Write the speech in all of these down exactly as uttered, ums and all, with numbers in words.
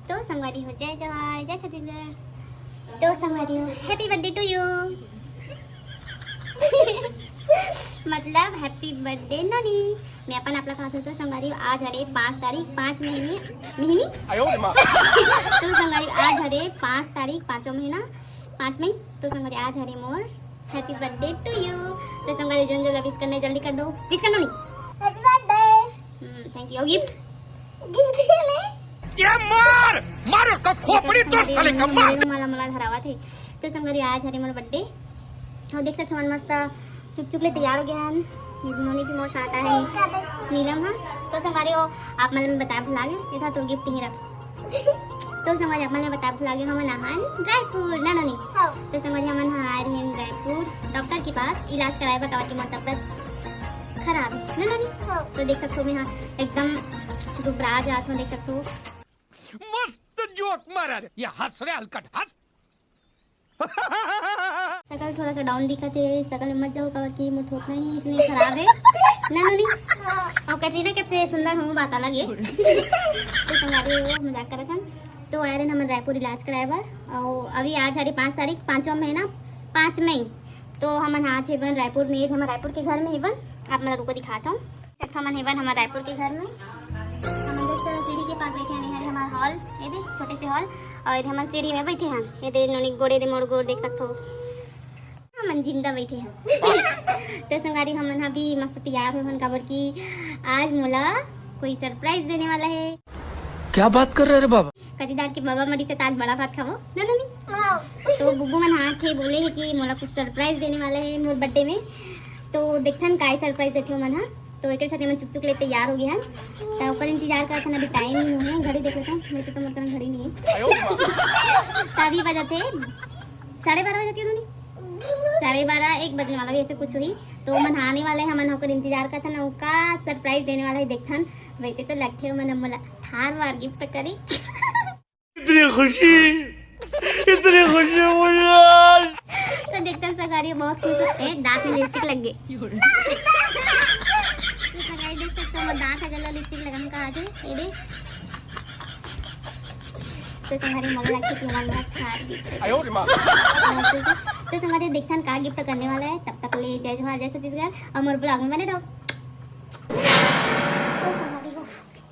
तो संगवारी हो, जय जोहार, जय छत्तीसगढ़। तो संगवारी हो, happy birthday to you। मतलब happy birthday नोनी। मैं अपन आप ला कहत हूँ, तो संगवारी हो, आज हरे पाँच तारीख, पाँच महीने, महीने। तो संगवारी हो, आज हरे पाँच तारीख, पाँचवा महीना, पाँच मई। तो संगवारी हो, आज हरे मोर happy birthday to you। तो संगवारी हो, जोन जोन ला wish करना है, जल्दी कर दो, wish कर नोनी। Happy birthday। Hmm, thank you। और gift? Gift ले। ये मार, मार का खोपड़ी तो तोड़ संगवारी हो, साले का, मार। मेरे में माला माला धरावा थे। तो संगवारी हो, आज हरे मोर birthday। और देख सकते हो, मन मस्त चुक चुक ले तैयार हो गया है। ये नोनी भी मोर साथ है, नीलम है। तो संगवारी हो, आप मन ला बताए भुला गए, ये था तो gift ही रख। तो संगवारी हो, आप मन ला बताए भुला गए, हमन आहान रायपुर, ना नोनी? हाँ। तो संगवारी हो, हमन हा आ रहे हैं रायपुर doctor के पास इलाज कराए बर, काबर कि मोर तबियत खराब है, ना नोनी? हाँ। तो देख सकते हो, मैं हा एकदम दुबरा जात हूँ, देख सकते हो। मस्त joke मारा रे, ये हंस रे हलकट, हंस। सकल थोड़ा सा down दिखत हे, सकल में मत जाओ, काबर कि मोर थोथना ही इसने खराब है। ना नोनी? और कटरीना कैफ से सुंदर हूँ, बात अलग है। तो संगवारी हो, मजाक करत हन। तो आए रहे हमन रायपुर इलाज कराए बर, और अभी आज हरे पाँच तारीख, पाँचवा महीना, पाँच मई। तो हमन आज हेवन रायपुर में, हमर रायपुर के घर में हेवन, आप मन ला रुको दिखात हूँ। देख सकत हो, हमन हेवन हमर रायपुर के घर में। हमन देख सकत हो सीढ़ी के पास बैठे हन, ये हरे हमार hall, ये दे छोटे से hall, और ये दे हमन सीढ़ी में बैठे हन। ये दे नोनी गोड़े दे मोर गोड़ देख सकत हो, हमन जिंदा बैठे हन। तो संगवारी, हमन हा भी मस्त तैयार होए हन, काबर कि आज मोला कोई surprise देने वाला है। क्या बात कर रहे रे बाबा? कतीदार के बाबा मरी से आज बड़ा भात खाबो, ना नोनी? हाँ। तो बुबू मन हा थे बोले है कि मोला कुछ surprise देने वाला है मोर birthday में। तो देखथन काय surprise देथे ओमन हा। तो एकर साथे मन चुक चुक ले तैयार हो गए हन। तो ओकर इंतजार करत हन, अभी time नहीं हुए, घड़ी देख लेथन। वैसे तो मोर कन घड़ी नहीं है। तो अभी बजत हे साढ़े बारह बजत हे नोनी, साढ़े बारह, एक बजने वाला भी ऐसे कुछ हुई। तो ओमन हा आने वाला है, हमन ओकर इंतजार करत हन, ओका surprise देने वाला है, देखथन। वैसे तो लगथे ओमन मोला थार वार gift करी। इतनी खुशी, इतनी खुशी मुझे आज। तो देखथन संगवारी बहुत खुश होथे, दांत में lipstick लग गए। तो संगवारी देख सकते हो, मोर दांत ह गला lipstick लगन का आथे, ये दे। तो संगवारी मोला लगथे कि ओमन मोला थार gift करी। आयो रे माँ। तो संगवारी देखथन का gift करने वाला है, तब तक ले जय जोहार, जय छत्तीसगढ़ और मोर vlog में बने रहो। तो संगवारी हो,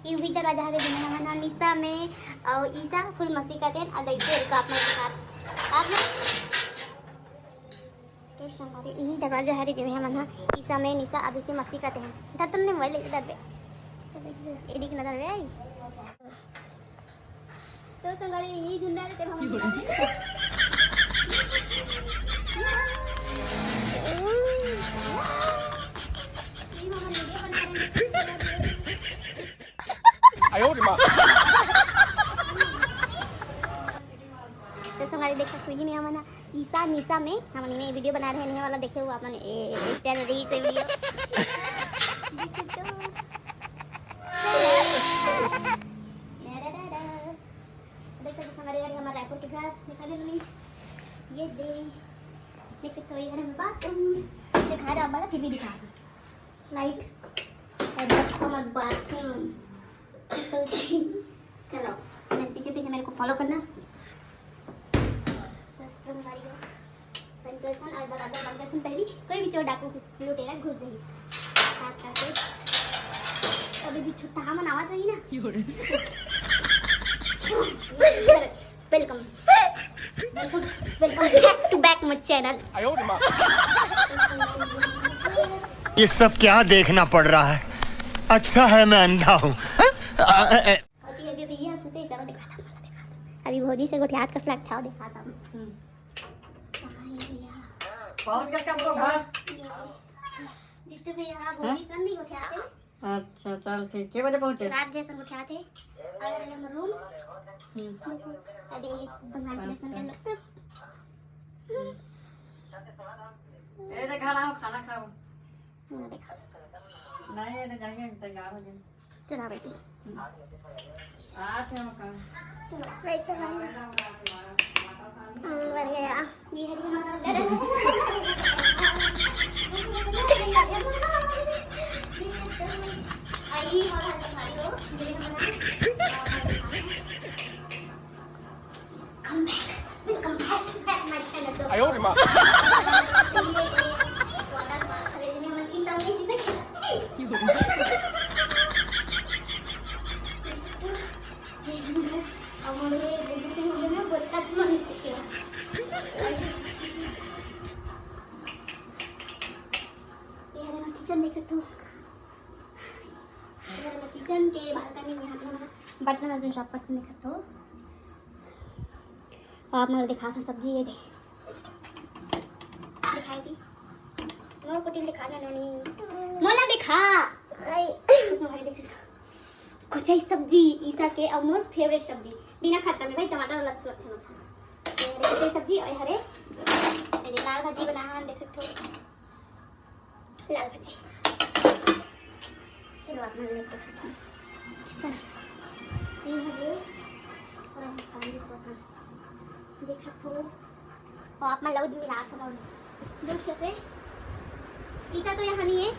ये भी दरवाजा हरे, जेमे हमन ह निशा में और ईशा full मस्ती करथे, अउ देखिए रुको आप मन के साथ, आप ना। तो संगवारी, यही दरवाजा हरे, जेमे हमन ह ईशा में निशा अभी से मस्ती करथे। डर तो नहीं, मोबाइल लेके डरबे, एडिक न डरबे आई। तो संगवारी, यही झुंडा रे, तेरे हम झुंडा रे। आयो रे माँ। तो संगवारी देख सकते हो, ये हमन ह ईशा निशा में हमन इन्हें video बना रहे हैं, ये वाला देखे हुआ अपन ए, ए, ए, video। देख सकते हो संगवारी, ये हमारा रायपुर के घर दिखा दे मम्मी। ये दे, देख सकते हो ये हमारा bathroom, दिखा रहा हूँ फिर भी दिखा रहा हूँ। Light। और देखो हमारा bathroom। चलो, मैं पीछे पीछे मेरे को follow करना। बस संगवारी हो। बंद कर सन और बराबर बंद कर सन, पहली कोई भी चोर डाकू घुस, लुटेरा घुस जाही। खास करके अभी भी छुट्टा हमन आवत रही ना। Welcome, welcome back to back my channel। ये सब क्या देखना पड़ रहा है? अच्छा है मैं अंधा हूँ। अभी, अभी, अभी ये हंसते, चलो दिखाता हूँ, दिखाता हूँ। अभी भौजी से गोठियात कस लगता है, दिखाता हूँ। हम्म। पहुंच गए सबको घर। जितने भी यहाँ भौजी सन नहीं गोठियाते। अच्छा, चल ठीक। के बजे पहुंचे? रात जैसे गोठियाते। और हम room। हम्म। अरे, भगवान के दर्शन कर लो। ए, देख, खा रहा हूँ, खाना खाओ। हम्म, देखा। नहीं, ये तो जाएंगे, तैयार हो जाएंगे। चला बेटी। आज हम कहाँ? चलो, wait तो कर। हम्म, बढ़िया। ये है हमारा। आई वाला हमारे को, ये हमारा। वाटर पार्क हरे, जेमे हमन ई सब नहीं सीखे। अब मोर ये बुद्धू सिंह हो गया ना, बोचका तो मन नीचे के। ये हरे हमर किचन देख सकथो। ये हरे हमर किचन के बालकनी, यहाँ पे हमारा बर्तन अर्जुन सब बर्तन देख सकथो। आप मन ल दिखात हंव सब्जी, ये दे। दिखाई दी। मोर कुटिल दिखा ना नोनी। मोला दिखा। आई। इसमें भाई देख सकथो। कोचई सब्जी, ईसा के अउ मोर फेवरेट सब्जी। बिना खट्टा में भाई टमाटर वाला अच्छा लगथे मोला। ये हरे कोचई सब्जी अउ हरे, ये दे लाल भाजी बना हन, देख सकथो। लाल भाजी। चलो, आप मन लेके चलते हैं। चलो। ये है ये। और हम खाएंगे सोना। देख सकते हो। और आप मन लउद मिला के बोल। दोस्तों से, ईसा तो यहाँ नहीं है,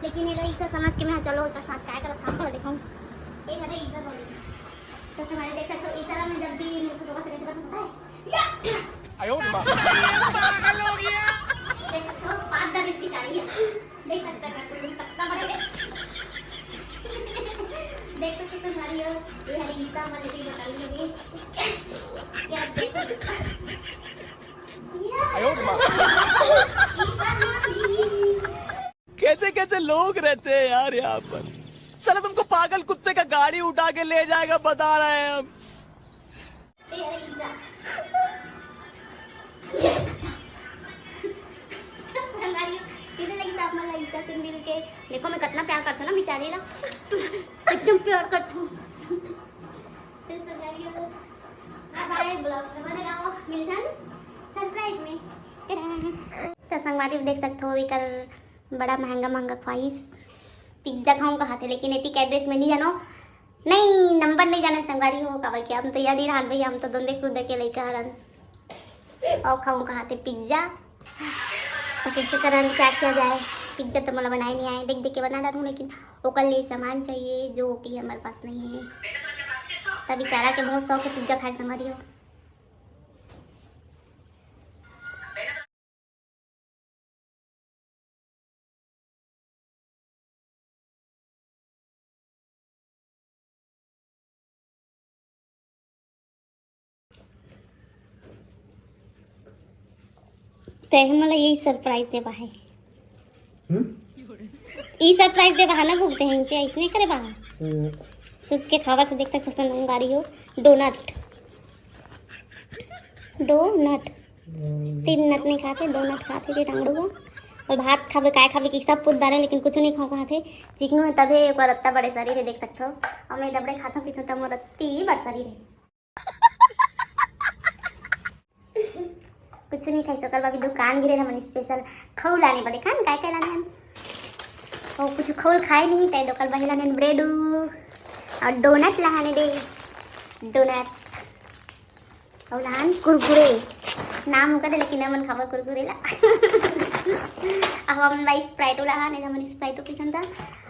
लेकिन ये ईसा समझ के मैं, चलो, एक साथ क्या करत था, आपको दिखाऊं। ये है ना ईसा बोली। तो हमारे देख सकते हो, ईसा में जब भी मेरे को कैसे करता है। आयो रे माँ। देख सकते हो, पाँच दाने इसकी गाड़ी है। देख सकते हो, कितना बड़ा है। देख सकते हो, हमारी ये, ये हमारी ईसा हमारे लिए बताई होगी। ये आप देखो। आयो रे माँ। ईसा हमारी। कैसे कैसे लोग रहते हैं यार यहाँ पर। साला तुमको पागल कुत्ते का गाड़ी उठा के ले जाएगा, बता रहे हैं हम। ए, अरे ईसा। ये। हमारी, इसे लगी साहब, हमारा ईसा से मिल के। देखो, मैं कितना प्यार करता हूँ ना बेचारी ला। एकदम प्यार करता हूँ। तो संगवारी हो, अब आए ब्लॉग में बने रहो। मिलता है सरप्राइज में। टेडा। तो संगवारी देख सकते हो, एकर बड़ा महंगा महंगा ख्वाहिश पिज्जा खाऊं कहा थे, लेकिन एती के एड्रेस में नहीं जानो। नहीं, नंबर नहीं जाने संगवारी हो, काबर कि हम तो यार नहीं रहन भैया, हम तो दोंदे खुर्दे के लइका हरन। और खाऊं कहा थे पिज्जा। तो कैसे करन, क्या किया जाए? पिज्जा तो मोला बनाए नहीं आए, देख देख के बना डालूं, लेकिन ओकर लिए सामान चाहिए जो कि हमारे पास नहीं है। तब बेचारा के बहुत शौक है पिज्जा खाए के संगवारी हो। ते हमन ला यही सरप्राइज देवा है। हम्म? ई सरप्राइज देवा है ना, भूख दे हैं, ऐसे नहीं करे बा। हम्म। सुत के खावा तो देख सकते हो, संगवारी हो, डोनट। डोनट। हम्म। तीन नट नहीं खाते, दो नट खाते जे टांगड़ू हो। और भात खाबे, काय खाबे कि सब पूछ डारे, लेकिन कुछ नहीं खाओ खाते। चिकनू है तभे एक बार अत्ता बड़े शरीर है, देख सकते हो। और मैं दबड़े खाता हूँ, कितना तब मोर अत्ती बड़ शरीर है। कुछ नहीं खाई, ओकर भाभी दुकान गिरे हमन स्पेशल खऊ लाने बोले, खान काय काय लाने हन? और कुछ खऊ खाए नहीं, तय दोकल बहिला ने ब्रेड और डोनट लहाने दे, डोनट। अउ लहान कुरकुरे, नाम ओकर दे, लेकिन हमन खाबो कुरकुरे ला। अब हमन भाई स्प्राइटो लहान, हमन स्प्राइटो पीसन था।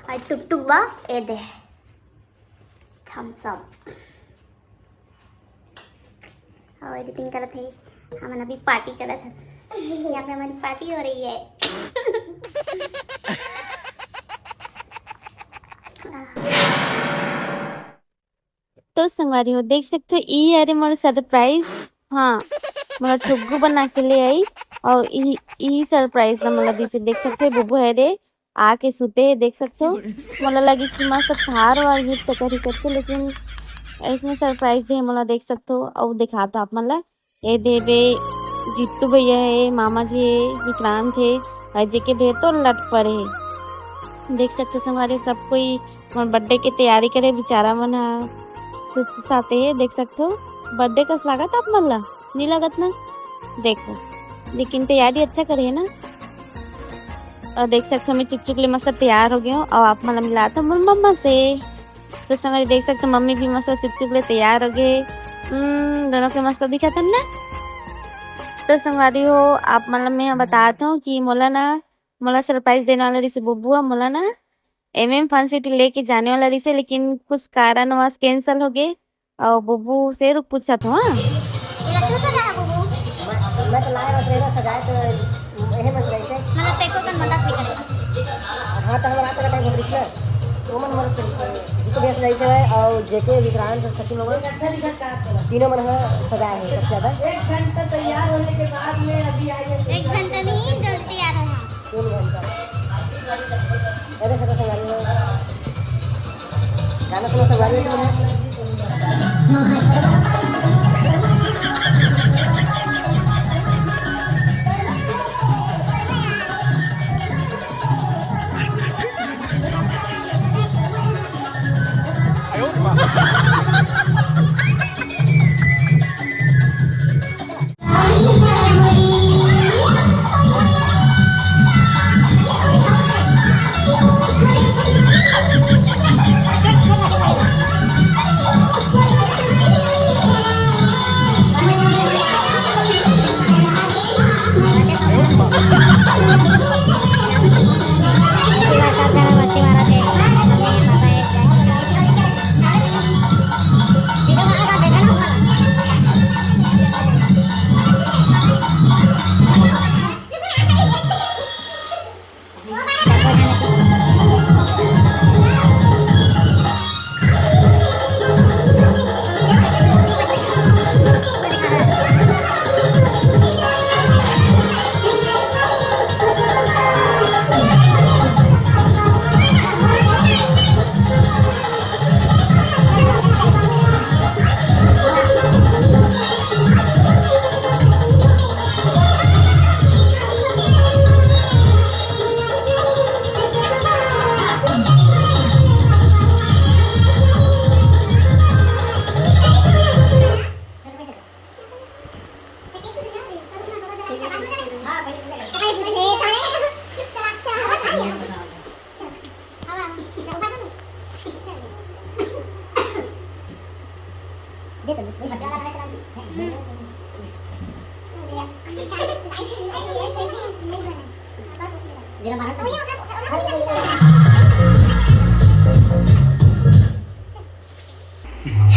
और टुक टुक बा, ए दे। Thums up. और एडिटिंग करत है, हमन अभी पार्टी करत है। यहाँ पे हमारी पार्टी हो रही है। तो संगवारी हो, देख सकते हो, ई हरे मोर सरप्राइज। हाँ, मोला ठुग्गू बना के ले आई। और ई, ई सरप्राइज ला मोला दिसे, देख सकते हो, बुबू है रे, आके सुते हे, देख सकते हो। मोला लगिस कि मस्त थार वार गिफ्ट करी करके, लेकिन ऐसने सरप्राइज दे मोला, देख सकते हो। और दिखा तो आप मन ला, ए देबे, जीतू भैया हे, मामा जी हे, विक्रांत हे, और जेके भैया तो लट पड़े हे। देख सकते हो संगवारी, सब कोई मोर बर्थडे के तैयारी करे, बेचारा मन ह सुत साते हे। देख सकते हो, बर्थडे कस लागत आप मन ला, नहीं लागत ना? देखो, लेकिन तैयारी अच्छा करे हे ना। और देख सकते हो, मैं चुक चुक ले मस्त तैयार हो गया हूँ, और आप मन ला मिलात हूँ मोर मम्मा से। तो संगवारी देख सकते हो, मम्मी भी मस्त चुक चुक ले तैयार हो गए। हम्म, दोनों के मस्त दिखत हन ना। तो संगवारी हो, आप मन ला मैं बतात हूँ कि मोला ना, मोला सरप्राइज देने वाला रिसे बुबू ह, मोला ना एमएम फन सिटी लेके जाने वाला रिसे, लेकिन कुछ कारणवश कैंसिल हो गए। और बुबू से रुक पूछत हूँ, हाँ? ये रखते हो सजा है बुबू? मैं तो लाए बस रहे ना, सजाए तो यही बस रहे से। मतलब, तेको कन मदद भी करे। हाँ, तो हमारा तो टाइम हो रही है। वो मन मदद करी। जिसको भी सजाई से है और जेके विक्रांत और सचिन लोगन, तीनों मन ह सजाए हैं सबसे ज्यादा। एक घंटा तैयार होने के बाद में अभी आई है। एक घंटा नहीं, गलती आ रहा है। तीन घंटा। अरे, सुनो संगवारी हो। गाना सुनो संगवारी हो, तुम।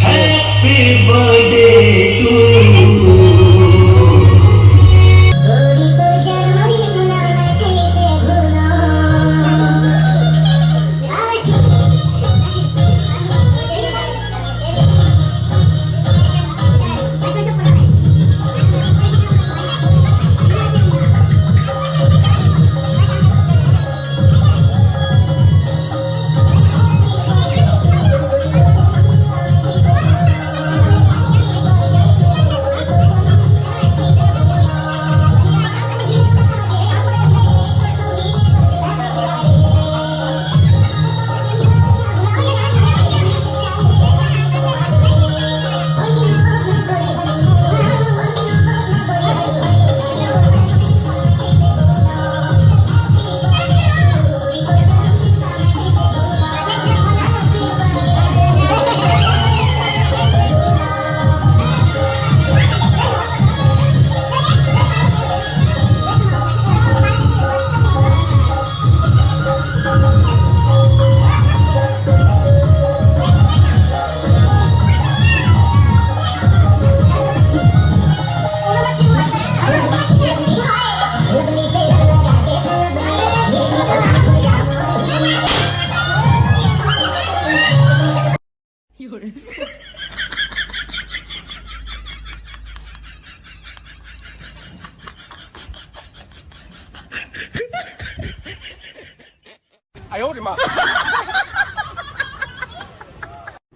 Happy birthday to you।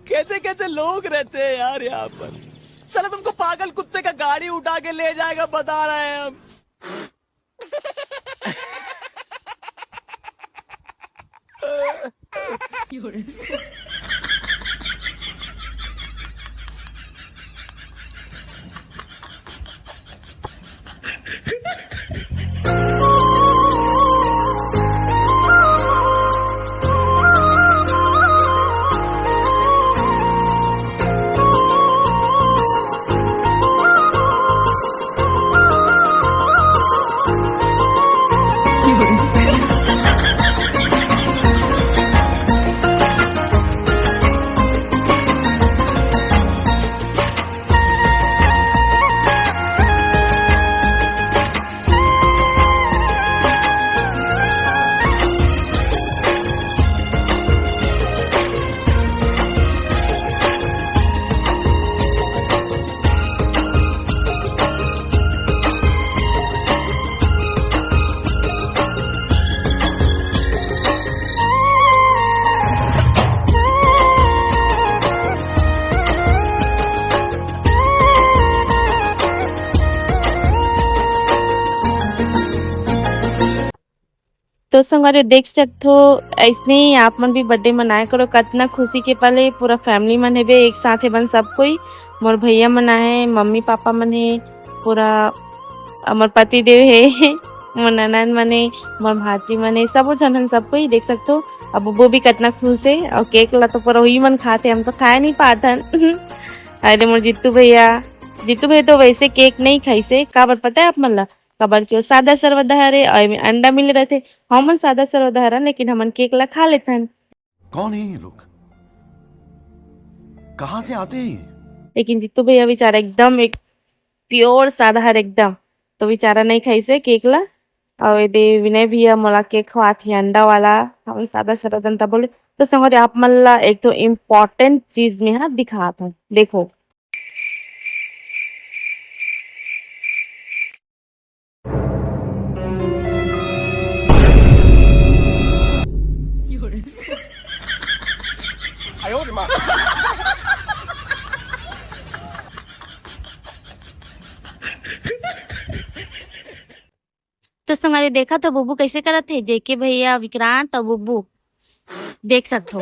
कैसे कैसे लोग रहते हैं यार यहाँ पर। साला, तुमको पागल कुत्ते का गाड़ी उठा के ले जाएगा, बता रहे हैं हम। तो संगवारी देख सकथो, ऐसने ही आप मन भी बर्थडे मनाए करो। कतना खुशी के पल हे, पूरा फैमिली मन हेबे एक साथ हेबन सब कोई। मोर भैया मन आहे, मम्मी पापा मन हे, पूरा मोर पति देव हे, मोर ननद मन हे, मोर भांची मन हे, सबो झन हन, सब कोई देख सकथो। अब वो भी कतना खुश हे और केक ला तो पूरा वही मन खाथे, हम तो खाए नहीं पाथन। अरे मोर जीतू भैया, जीतू भैया तो वैसे केक नहीं खाइसे, काबर पता है आप मन ला? काबर कि वो सादा सरवा डहारे और एमे अंडा मिले रहथे। हमन सादा सरवा डहारन, लेकिन हमन केक ला खा लेथन। कौन है ये लोग? कहाँ से आते हैं ये? लेकिन जीतू भैया बेचारा एकदम एक प्योर सादा हर एकदम, तो बेचारा नहीं खाइसे केक ला। और ये दे विनय भैया मोला केक खवात हे अंडा वाला, हमन सादा सरवा डहारन त बोले। तो संगवारी आप मन ला एक तो इम्पोर्टेंट चीज में हा दिखात हूँ, देखो। तो संगवारी देखा तो बुबू कैसे करत हे, जेके भैया विक्रांत और बुबू देख सकथो।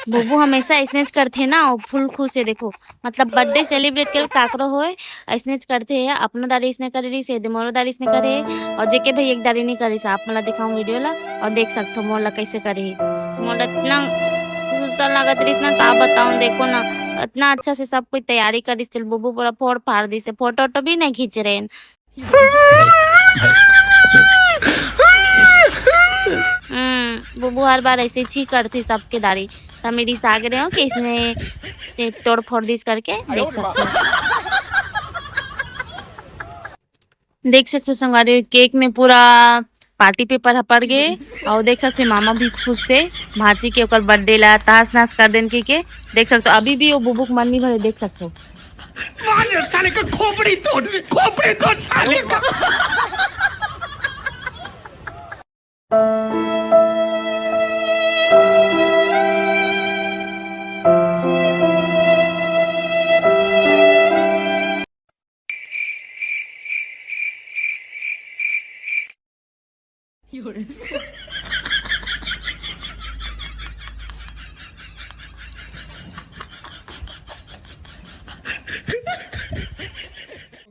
बुबू हमेशा ऐसनेच करथे ना, वो फुल खुश हे। देखो, मतलब बर्थडे सेलिब्रेट कर काकरो होए, ऐसनेच करथे। अपनो दारी इसने करे रहिस, एदे मोरो दारी इसने करे, और जेके भाई एक दारी नहीं करिस। आप मला दिखाऊं वीडियो ला और देख सकथो मोर ला कैसे करे। मोर इतना गुस्सा लागत रहिस ना, का बताऊं। देखो ना, इतना अच्छा से सब कोई तैयारी करिस, तेल बुबू पूरा फोड़ फाड़ दिस, फोटो वोटो भी नहीं खींच रहे हैं। हम्म, बुबू हर बार ऐसे ही करती सबके दारी। त मेरी साग रहे हो कि इसने ते तोड़ फोड़ दिस करके देख सकते हो। देख सकते हो संगवारी, केक में पूरा पार्टी पेपर ह पड़ गए। और देख सकते हो मामा भी खुश से भांची के ओकर बर्थडे ला तहस नहस कर देन के, के देख सकते हो। अभी भी वो बुबुक मन नहीं भरे, देख सकते हो। मार साले का खोपड़ी तोड़, खोपड़ी तोड़ साले का।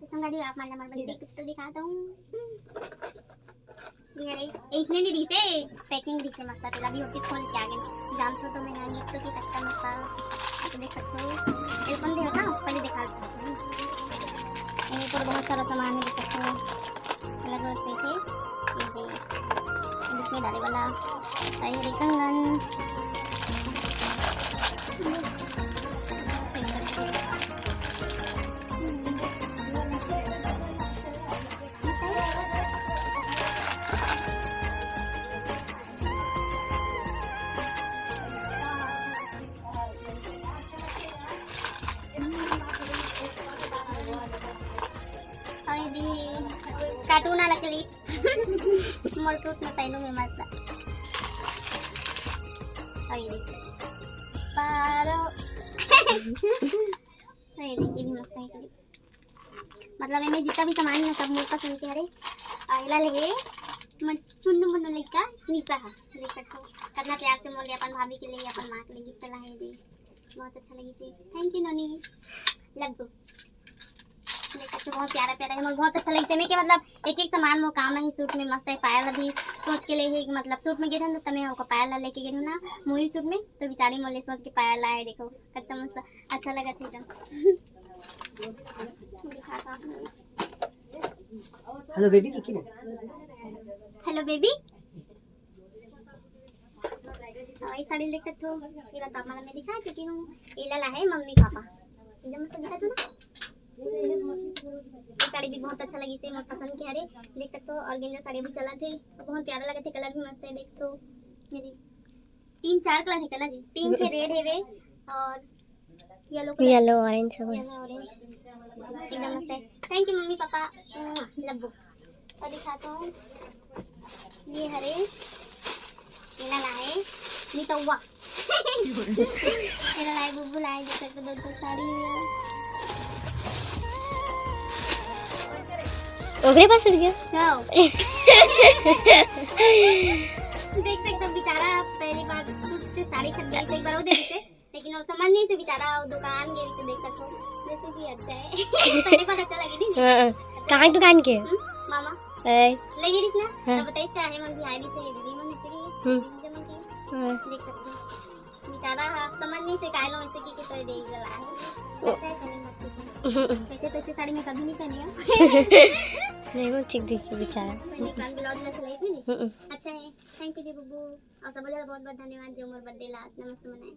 संगवारी, आप मन ला मोर बर्थडे गिफ्ट दिखाता हूँ। ये हरे, ए, इसने नहीं दिसे, पैकिंग दिसे मस्त, तेला भी होती खोल के आगे। जाम तो, तो मैं यहाँ गिफ्ट के कस्टम मस्त, आप देख सकते हो। ये कौन दे होता, पहले दिखा देता हूँ। ये तो बहुत सारा सामान है, देख सकते हो। अलग अलग पैक है। ये दे, इसमें डाले वाला, सारी हरी कंगन। और ये दी कार्टून वाला क्लिप। मोर सूट में पहनू में मस्त। और ये दी पारो। और ये दी, ये भी मस्त है क्लिप। मतलब, एमे जितना भी सामान है, सब मोर पसंद के हरे। आ, एला ले हे, मन चुन्नू मुन्नू लइका, निशा ह। देख सकथो, कितना प्यार से मोर ले अपन भाभी के लिए, अपन माँ के लिए गिफ्ट ला हे दे। बहुत अच्छा लगी से। Thank you, नोनी। Love you। देख सकथो, बहुत प्यारा, प्यारा है। मोर बहुत अच्छा लगी से। मैं के, मतलब, एक, एक सामान मोर काम ही सूट में मस्त है। पायल अभी सोच के ले हे, मतलब, सूट में गे रहन, तो मैं ओकर पायल ला लेके गेलूँ ना, मोही सूट में, तो बेचारी मोर ले सोच के पायल ला हे। देखो, कितना मस्त, अच्छा लगा था एकदम। हेलो बेबी, की ना? Hello baby. और ये साड़ी देख सकते हो, ये बताओ, मतलब, मैं दिखा चुकी हूँ। ये ला है मम्मी पापा, ये मस्त दिखा था ना। ये साड़ी भी बहुत अच्छा लगी से, मोर पसंद के हरे। देख सकते हो, ऑर्गेन्जा साड़ी भी चला थे, बहुत प्यारा लगा थे, कलर भी मस्त है। देख तो मेरी तीन चार कलर है ना जी, पिंक है, रेड है वे, और येलो कलर, येलो ऑरेंज है वो। येलो ऑरेंज, एकदम मस्त है। Thank you mummy papa, love you. और दिखाता हूँ, ये हरे, ये ला लाए नितौवा। ये ला लाए, बुबू लाए, जैसे कि दो दो साड़ी है। ओकरे पास उड़ गया। हाँ। देख सकत हो बेचारा पहली बार खुद से साड़ी खरीदे, एक बार वो दे दिसे, लेकिन वो समझ नहीं से बेचारा वो दुकान गे से देख सकत हो, जैसे कि अच्छा है। पहली बार अच्छा लगे नहीं। हाँ, कहाँ दुकान के? हम्म, मामा ए, लगे रहिस ना, हाँ। तो बताइस का है मन बिहारी से दीदी मन इसे हम्म। जमा की। हाँ। देख सकत हो बेचारा हाँ समझ नहीं से काहे लो ऐसे की कि तो दे ही वाला है। अच्छा है, चलो मत पूछो। वैसे तो ऐसे साड़ी में कभी नहीं पहनी हूँ। नहीं, वो ठीक दिखे बेचारा। मैंने कान ब्लाउज में सिलाई थी नहीं। हम्म। अच्छा है, थैंक यू जी बुब्बू। और सब बहुत बहुत धन्यवाद जो मोर बर्थडे ला इतना मस्त मनाए।